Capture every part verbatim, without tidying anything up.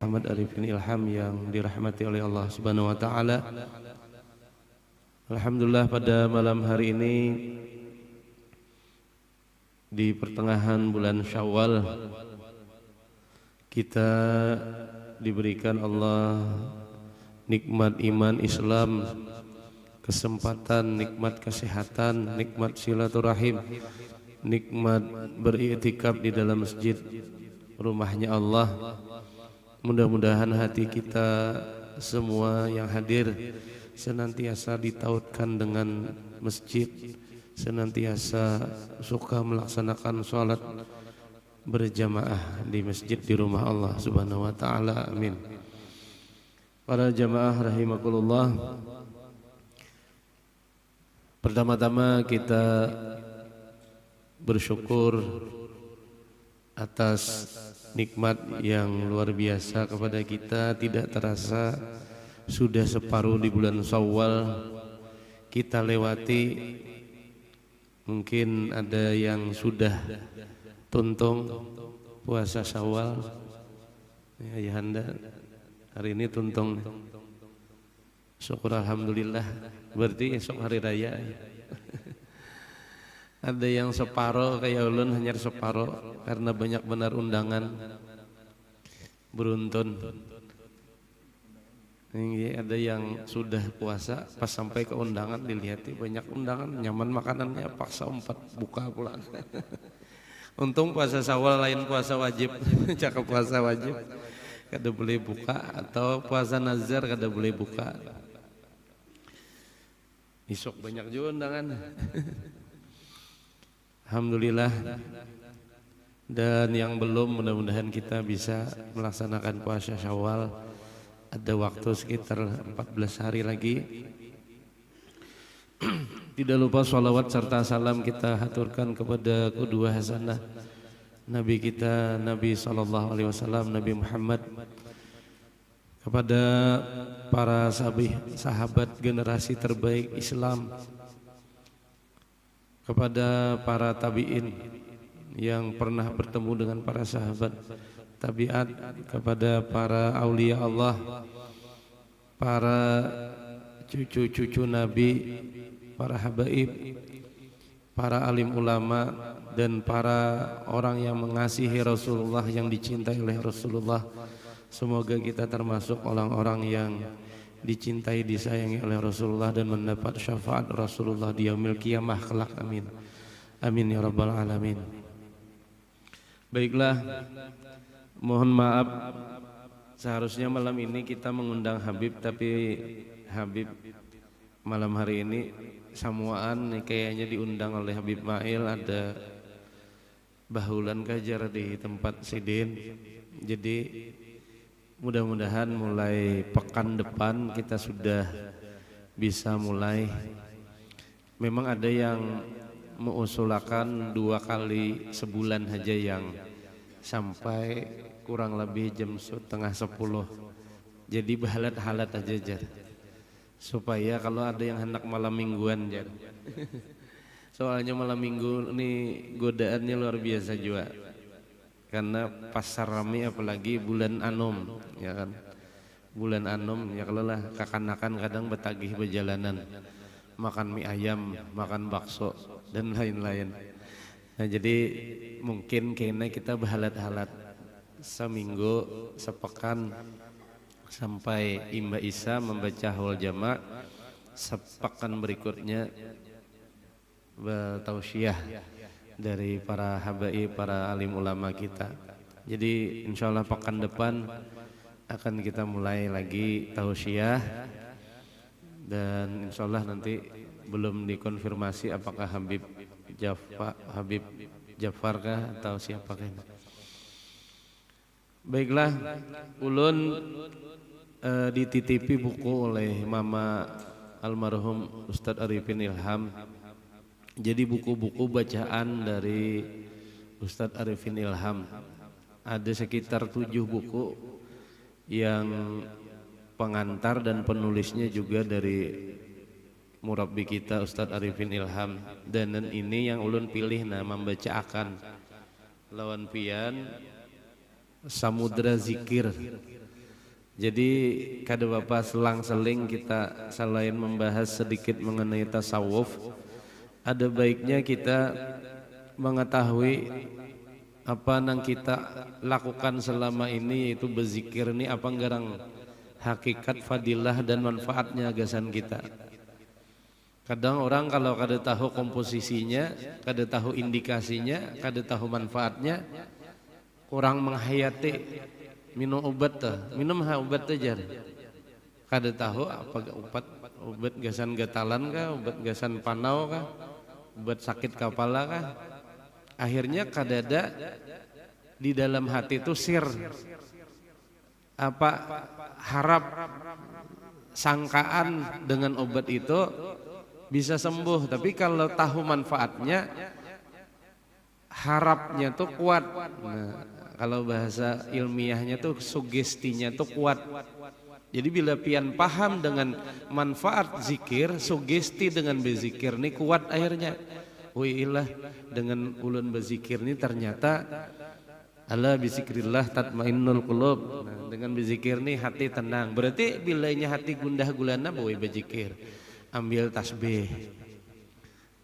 Muhammad Arifin Ilham yang dirahmati oleh Allah Subhanahu wa taala. Alhamdulillah, pada malam hari ini di pertengahan bulan Syawal kita diberikan Allah nikmat iman Islam, kesempatan, nikmat kesehatan, nikmat silaturahim, nikmat beriktikaf di dalam masjid rumahnya Allah. Mudah-mudahan hati kita semua yang hadir senantiasa ditautkan dengan masjid, senantiasa suka melaksanakan sholat berjamaah di masjid di rumah Allah Subhanahu wa taala. Amin. Para jamaah rahimakumullah, pertama-tama kita bersyukur atas nikmat yang luar biasa kepada kita, tidak terasa sudah separuh di bulan Syawal kita lewati. Mungkin ada yang sudah tuntung puasa Syawal. Ya, ayahanda hari ini tuntung. Syukur alhamdulillah. Berarti esok hari raya. Ada yang separo kayak ulun, hanyar separo karena banyak benar undangan. Beruntun. Ini ada yang sudah puasa, pas sampai ke undangan, dilihat banyak undangan, nyaman makanannya, paksa umpat buka pulang. Untung puasa Syawal lain puasa wajib. Cakap puasa wajib kada boleh buka, atau puasa nazar kada boleh buka. Isuk banyak juga undangan. Alhamdulillah. Dan yang belum, mudah-mudahan kita bisa melaksanakan puasa Syawal. Ada waktu sekitar empat belas hari lagi. Tidak lupa salawat serta salam kita haturkan kepada qudwah hasanah Nabi kita, Nabi sallallahu alaihi wasallam, Nabi Muhammad, kepada para sabih-, sahabat generasi terbaik Islam, kepada para tabi'in yang pernah bertemu dengan para sahabat tabi'at, kepada para aulia Allah, para cucu-cucu Nabi, para habaib, para alim ulama, dan para orang yang mengasihi Rasulullah, yang dicintai oleh Rasulullah. Semoga kita termasuk orang-orang yang dicintai, disayangi oleh Rasulullah dan mendapat syafaat Rasulullah di yaumil qiyamah kelak. Amin. Amin ya rabbal alamin. Baiklah, mohon maaf, seharusnya malam ini kita mengundang Habib, tapi Habib malam hari ini samuaan nih kayaknya diundang oleh Habib Mail, ada bahulan kajar di tempat sidin. Jadi mudah-mudahan mulai pekan depan kita sudah bisa mulai. Memang ada yang mengusulakan dua kali sebulan saja, yang sampai kurang lebih jam setengah sepuluh. Jadi bahalat-halat aja, jar. Supaya kalau ada yang hendak malam mingguan, jar. Soalnya malam minggu ni godaannya luar biasa jua. Karena pasar rami, apalagi bulan anum, ya kan. Bulan anum, ya kalau lah, kakanakan kadang betagih bejalanan. Makan mie ayam, makan bakso, dan lain-lain. Nah, jadi mungkin kena kita bahalat-halat seminggu, sepekan, sampai imba isa membaca haul jama, sepekan berikutnya bertausiah dari para habaib, para alim ulama kita. Jadi insya Allah pekan depan akan kita mulai lagi tausiah, dan insya Allah nanti belum dikonfirmasi apakah Habib Jafar, Habib Jafar kah atau siapa kah ini. Baiklah, ulun, eh, dititipi buku oleh mama almarhum Ustadz Arifin Ilham. Jadi buku-buku bacaan dari Ustadz Arifin Ilham. Ada sekitar tujuh buku yang pengantar dan penulisnya juga dari murabbi kita Ustadz Arifin Ilham. Dan ini yang ulun pilih, nah, membacaakan lawan pian Samudra Zikir. Jadi kada apa-apa selang-seling kita selain membahas sedikit mengenai tasawuf, ada baiknya kita mengetahui apa nang kita lakukan selama ini, yaitu berzikir ni apa garang hakikat, fadilah dan manfaatnya gasan kita. Kadang orang kalau kada tahu komposisinya, kada tahu indikasinya, kada tahu manfaatnya, kurang menghayati. Minum ubat tuh, minum ha ubat tuh jar. Kada tahu apa ubat, ubat gasan gatalan kah, ubat gasan panau kah, ubat sakit kepala kah. Akhirnya kadada di dalam hati tuh sir apa harap, sangkaan dengan obat itu bisa sembuh. Tapi kalau tahu manfaatnya, harapnya tuh kuat. Nah, kalau bahasa ilmiahnya tuh sugestinya tuh kuat. Jadi bila pian paham dengan manfaat zikir, sugesti dengan berzikir ni kuat akhirnya. Wih ilah, dengan ulun berzikir ni ternyata ala bizikrillah tatmainnul qulub. Nah, dengan berzikir ni hati tenang. Berarti bilanya hati gundah gulana bawai berzikir. Ambil tasbih.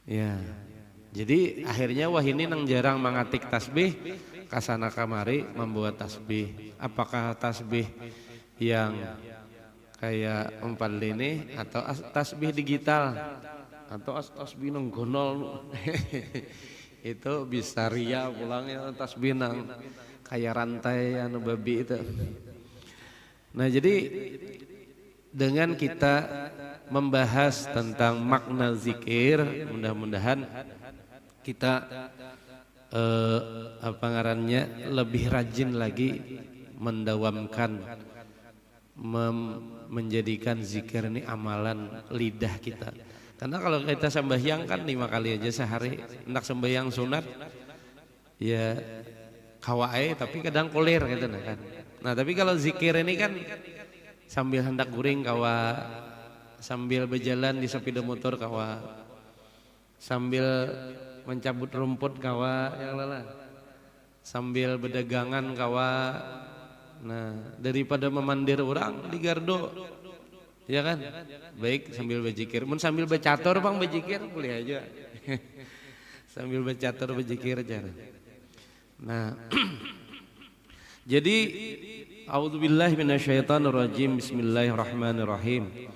Ya. Jadi akhirnya wahini nang jarang mangatik tasbih, kasana kamari membuat tasbih. Apakah tasbih yang kayak umpat lini atau as- tasbih digital atau as- tasbih nang gonol itu bisa ria pulang ya, tasbih nang kayak rantai anu babi itu. Nah, jadi dengan kita membahas tentang makna zikir, mudah-mudahan kita eh, apa ngarannya lebih rajin lagi mendawamkan mem- menjadikan zikir ini amalan lidah kita. Karena kalau kita sembahyang kan lima kali aja sehari, hendak sembahyang sunat ya kawa ai tapi kadang kulir gitu nah kan. Nah, tapi kalau zikir ini kan sambil hendak guring kawa, sambil berjalan di sepeda motor kawa, sambil mencabut rumput kawa, ya lah, sambil berdagangan kawa. Nah, daripada memandir orang di gardu, ya kan? Baik sambil berzikir. Mun sambil bercatur bang berzikir boleh aja. Sambil bercatur berzikir aja. Nah, jadi A'udzubillahi minasyaitonirrajim. Bismillahirrahmanirrahim.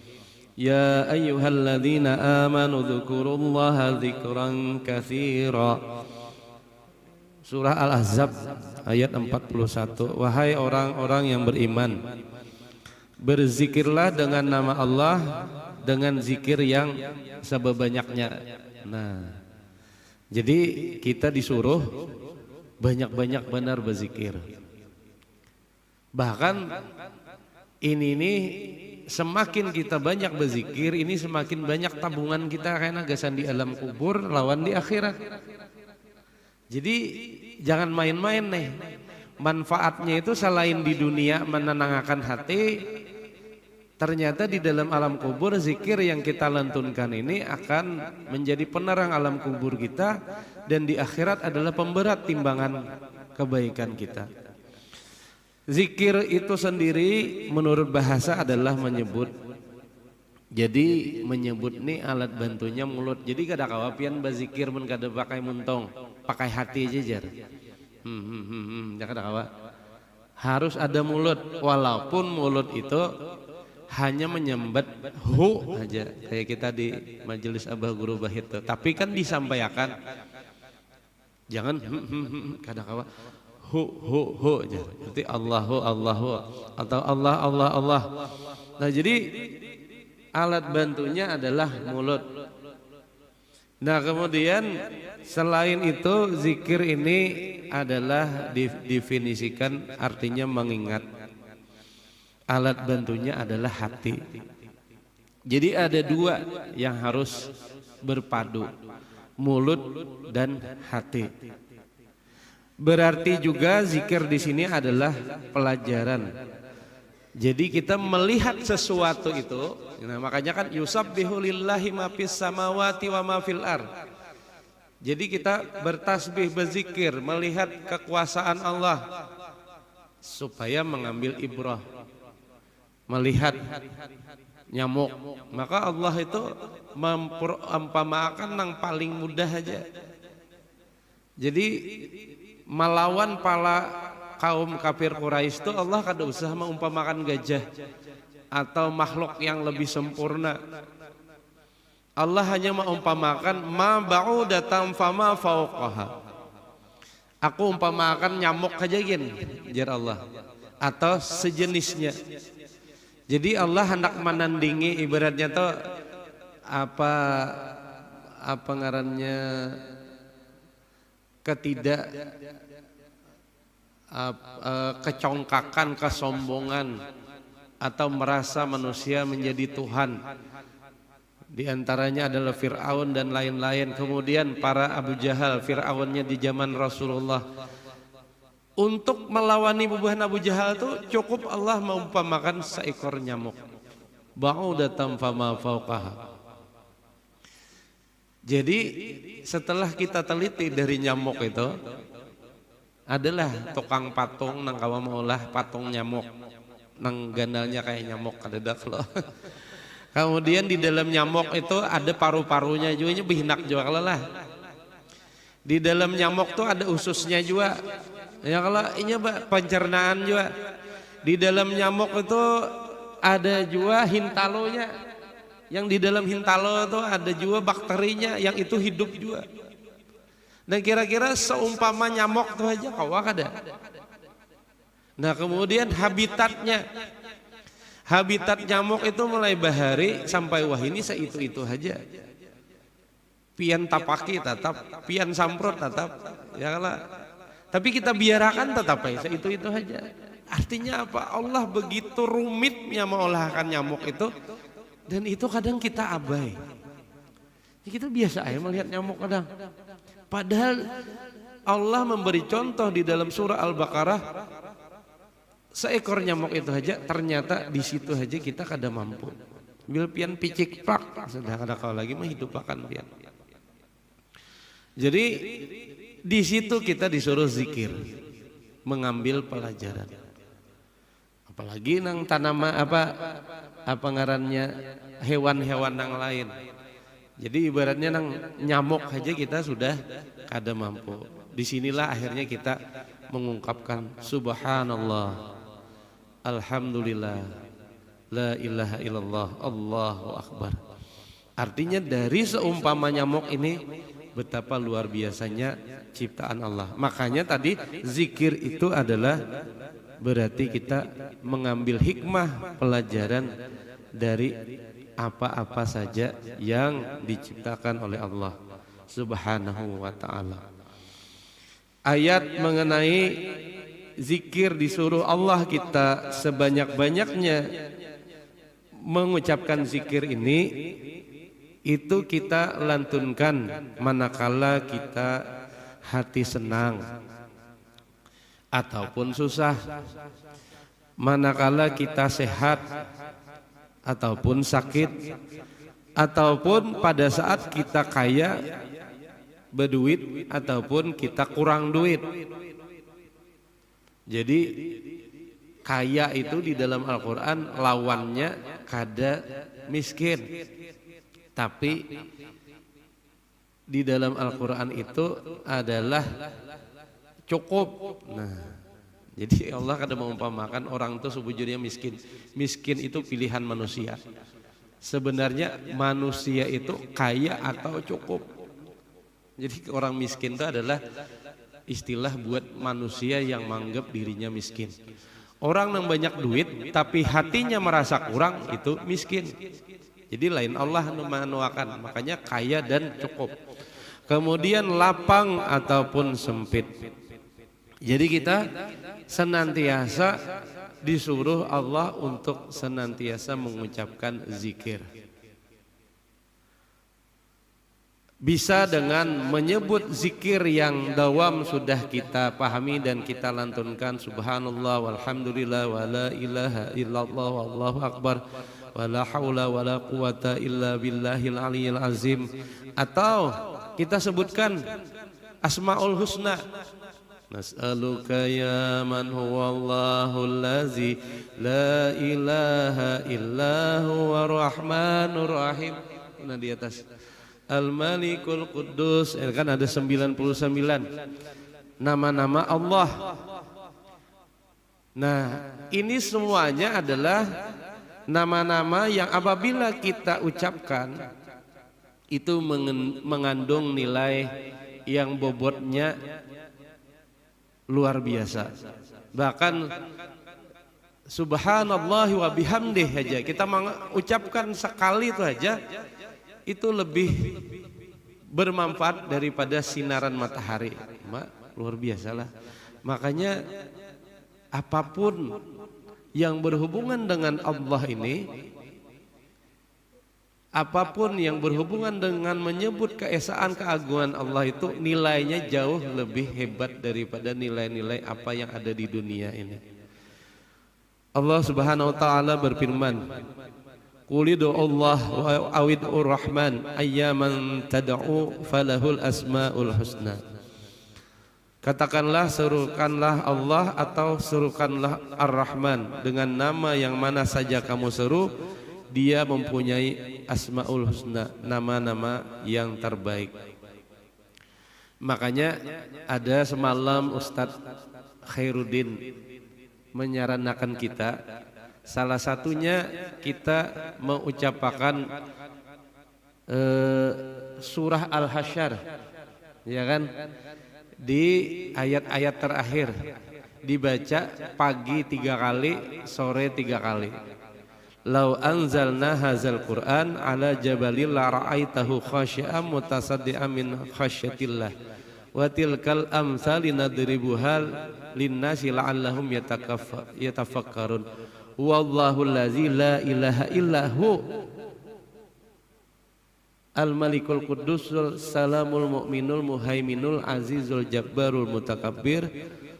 Ya ayyuhalladzina amanu dzkurullaha dzikran katsira. Surah Al-Ahzab ayat empat puluh satu. Wahai orang-orang yang beriman, berzikirlah dengan nama Allah dengan zikir yang sebebanyaknya. Nah, jadi kita disuruh banyak-banyak banar berzikir. Bahkan ini nih semakin kita banyak berzikir, ini semakin banyak tabungan kita karena gasan di alam kubur lawan di akhirat. Jadi jangan main-main nih. Manfaatnya itu selain di dunia menenangkan hati, ternyata di dalam alam kubur zikir yang kita lantunkan ini akan menjadi penerang alam kubur kita dan di akhirat adalah pemberat timbangan kebaikan kita. Zikir itu sendiri menurut bahasa adalah menyebut. Jadi menyebut ni alat bantunya mulut. Jadi kada kawa pian bazikir mun kada pakai muntung, pakai hati aja jar. Hmm, hmm, hmm, hmm. Ya kada kawa. Harus ada mulut, walaupun mulut itu hanya menyambat hu aja. Kayak kita di majelis Abah Guru Bahit tuh. Tapi kan disampaikan. Jangan hmm, hmm, hmm, kada kawa. Hu hu hu aja. Berarti Allahu Allahu atau Allah Allah Allah. Nah, jadi alat bantunya adalah mulut. Nah, kemudian selain itu zikir ini adalah didefinisikan artinya mengingat. Alat bantunya adalah hati. Jadi ada dua yang harus berpadu, mulut dan hati. Berarti juga zikir di sini adalah pelajaran. Jadi kita melihat sesuatu itu, nah makanya kan yusabbihu lillahi ma fis samawati wa ma fil ar. Jadi kita bertasbih, berzikir, melihat kekuasaan Allah supaya mengambil ibrah. melihat nyamuk. Maka Allah itu memperumpamakan yang paling mudah aja. Jadi melawan pala kaum kafir Quraisy itu Allah kada usah mengumpamakan gajah atau makhluk yang lebih sempurna. Allah hanya mengumpamakan ma ba'udatan fama fauqaha. Aku umpamakan nyamuk aja gin, jar Allah. Atau sejenisnya. Jadi Allah hendak menandingi ibaratnya tuh apa apa ngarannya ketidak ap- eh, kecongkakan, kesombongan atau merasa manusia menjadi Tuhan. Di antaranya adalah Fir'aun dan lain-lain. Kemudian para Abu Jahal, Fir'aunnya di zaman Rasulullah. Untuk melawani bubuhan Abu Jahal itu cukup Allah meumpamakan seekor nyamuk. Ba'udatan fama fauqaha. Jadi setelah kita teliti dari nyamuk itu, adalah tukang patung nang kawa maulah patung nyamuk, nang ganalnya kayak nyamuk, kadada kalau. Kemudian di dalam nyamuk itu ada paru-parunya juga, nya behinak juga kalau lah. Di dalam nyamuk tuh ada ususnya juga. Ya kalau inya ba- pencernaan juga. Di dalam nyamuk itu ada juga hintalonya. Yang di dalam hintalo itu ada juga bakterinya yang itu hidup juga. Nah kira-kira seumpama nyamuk tuh aja kawa kada. Nah kemudian habitatnya, habitat nyamuk itu mulai bahari sampai wah ini seitu-itu aja. Pian tapaki tetap, pian samprot tetap, ya lah. Tapi kita biarakan tetap aja seitu-itu aja. Artinya apa? Allah begitu rumitnya mengolahkan nyamuk itu, dan itu kadang kita abai. Ya, kita biasa aja melihat nyamuk kadang. Padahal Allah memberi contoh di dalam surah Al-Baqarah, seekor nyamuk itu aja ternyata di situ aja kita kada mampu. Bil pian picik plak, sudah kada kau lagi menghidupakan pian. Jadi di situ kita disuruh zikir, mengambil pelajaran. Apalagi nang tanama apa apa ngarannya hewan-hewan nang lain. Jadi ibaratnya nang nyamuk aja kita sudah kada mampu. Di sinilah akhirnya kita mengungkapkan subhanallah, alhamdulillah, la ilaha illallah, Allahu akbar. Artinya dari seumpama nyamuk ini betapa luar biasanya ciptaan Allah. Makanya tadi zikir itu adalah berarti kita mengambil hikmah pelajaran dari apa-apa saja yang diciptakan oleh Allah Subhanahu wa taala. Ayat mengenai zikir disuruh Allah kita sebanyak-banyaknya mengucapkan zikir ini itu kita lantunkan manakala kita hati senang ataupun susah, manakala kita sehat ataupun sakit, ataupun pada saat kita kaya, beduit ataupun kita kurang duit. Jadi kaya itu di dalam Al-Quran lawannya kada miskin. Tapi di dalam Al-Quran itu adalah cukup. Nah, jadi Allah kada mengumpamakan orang itu sebujurnya miskin. Miskin itu pilihan manusia. Sebenarnya manusia itu kaya atau cukup. Jadi orang miskin itu adalah istilah buat manusia yang menganggap dirinya miskin. Orang yang banyak duit tapi hatinya merasa kurang itu miskin. Jadi lain Allah nu manuakan, makanya kaya dan cukup. Kemudian lapang ataupun sempit. Jadi kita senantiasa disuruh Allah untuk senantiasa mengucapkan zikir. Bisa dengan menyebut zikir yang dawam sudah kita pahami dan kita lantunkan, subhanallah walhamdulillah wala ilaha illallah wallahu akbar wala haula wala quwata illa billahil aliyil azim, atau kita sebutkan asmaul husna. Nas'aluka ya man huwallahul ladzi la ilaha illa huwa rahmanur rahim. Nah, di atas. Al-Malikul Quddus, ya kan ada sembilan puluh sembilan nama-nama Allah. Nah, ini semuanya adalah nama-nama yang apabila kita ucapkan, itu mengen- mengandung nilai yang bobotnya luar biasa. Bahkan subhanallah wa bihamdih aja, kita mengucapkan sekali itu aja, itu lebih bermanfaat daripada sinaran matahari. Ma, luar biasa lah. Makanya apapun yang berhubungan dengan Allah ini, apapun yang berhubungan dengan menyebut keesaan keagungan Allah itu nilainya jauh lebih hebat daripada nilai-nilai apa yang ada di dunia ini. Allah Subhanahu wa taala berfirman, "Qul ud'u Allah wa awid Rahman ayyaman tad'u falahul asmaul husna." Katakanlah, serukanlah Allah atau serukanlah Ar-Rahman dengan nama yang mana saja kamu seru, dia mempunyai asmaul husna, nama-nama yang terbaik. Makanya ada semalam Ustadz Khairuddin menyaranakan kita, salah satunya kita mengucapakan eh, surah Al-Hasyr, ya kan? Di ayat-ayat terakhir dibaca pagi tiga kali, sore tiga kali. "Lau anzalna hazal Qur'an ala jabalin la ra'aitahu khasyi'an mutasaddian min khasyatillah. Wa tilkal amsali nadribuha linnasi la'allahum yatakaffa- yatafakkarun. Huwallahul ladzi la ilaha illa hu." Al-Malikul Quddusul Salamul Mu'minul Muhaiminul Azizul Jabbarul Mutakabbir.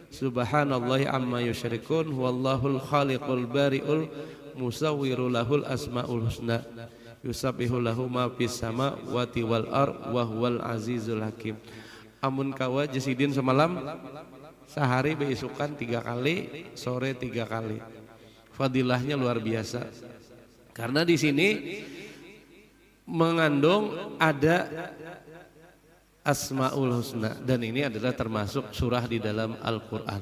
Subhanallahi amma yusyrikun. Huwallahul Khaliqul Bari'ul Musawwiru lahul asmaul husna. Yusabbihu lahu ma fis samawati wal ard wa huwal azizul hakim. Amun kawa jasidin semalam sehari beisukan tiga kali, sore tiga kali. Fadilahnya luar biasa. Karena di sini mengandung ada Asmaul Husna, dan ini adalah termasuk surah di dalam Al-Quran.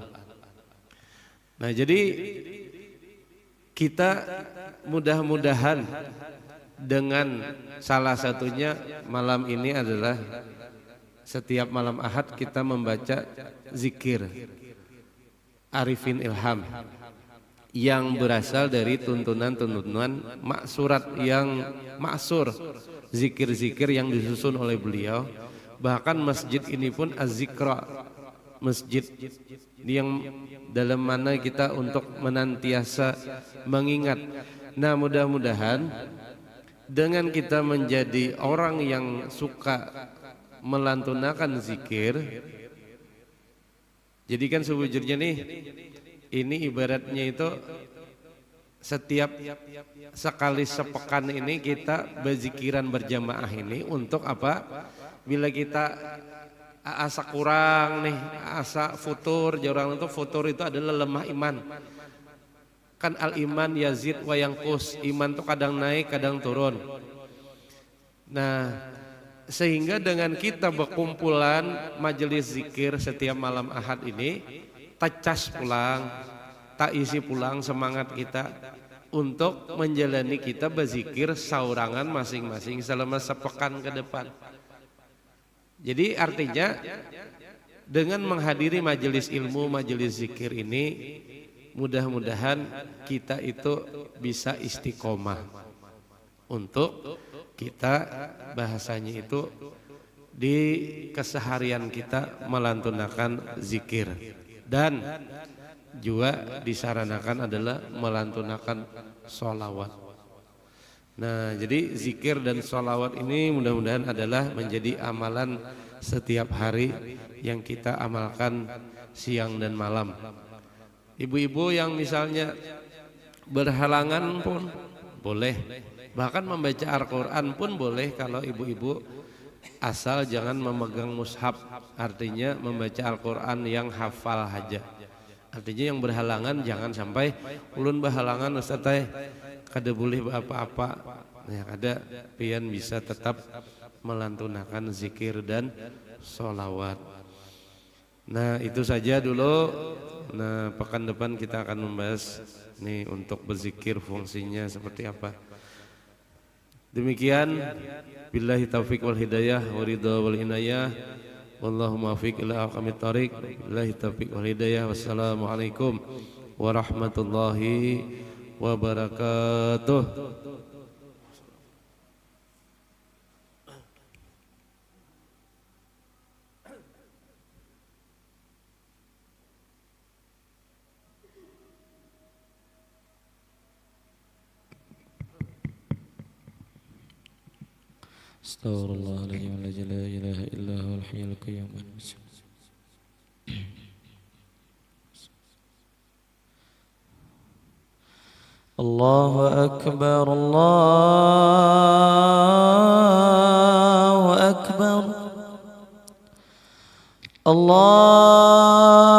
Nah, jadi kita mudah-mudahan dengan salah satunya malam ini adalah setiap malam Ahad kita membaca zikir Arifin Ilham yang berasal dari tuntunan-tuntunan maksurat yang maksur, zikir-zikir yang disusun oleh beliau. Bahkan masjid ini pun az-zikra, masjid yang dalam mana kita untuk menantiasa mengingat. Nah, mudah-mudahan dengan kita menjadi orang yang suka melantunakan zikir, jadi kan sebujurnya nih, ini ibaratnya itu setiap sekali sepekan ini kita berzikiran berjamaah ini untuk apa? Bila kita asa kurang nih, asa futur, jar urang itu futur itu adalah lemah iman. Kan al-iman yazid wa yanqus, iman tuh kadang naik, kadang turun. Nah, sehingga dengan kita berkumpulan majelis zikir setiap malam Ahad ini, tacas pulang, taisi pulang semangat kita untuk menjalani kita berzikir saurangan masing-masing selama sepekan ke depan. Jadi artinya dengan menghadiri majelis ilmu, majelis zikir ini, mudah-mudahan kita itu bisa istiqomah untuk kita bahasanya itu di keseharian kita melantunakan zikir dan juga disaranakan adalah melantunakan sholawat. Nah, jadi zikir dan sholawat ini mudah-mudahan adalah menjadi amalan setiap hari yang kita amalkan siang dan malam. Ibu-ibu yang misalnya berhalangan pun boleh. Bahkan membaca Al-Quran pun boleh kalau ibu-ibu Asal jangan memegang mushaf, artinya membaca Al-Quran yang hafal haja. Artinya yang berhalangan jangan sampai, "Ulun bahalangan, Ustaz ai, kada boleh apa-apa." Nah, kada, pian bisa tetap melantunakan zikir dan sholawat. Nah, itu saja dulu. Nah, pekan depan kita akan membahas nih untuk berzikir fungsinya seperti apa. Demikian, billahi taufik wal hidayah, wa ridha wal inayah. Wallahu muwaffiq ila aqwamit thariq. Billahi taufik wal hidayah. Wassalamualaikum warahmatullahi wabarakatuh. Astaghfirullahaladzim alladzi la ilaha illa huwal hayyul qayyum. Allahu Akbar, Allahu Akbar. Allah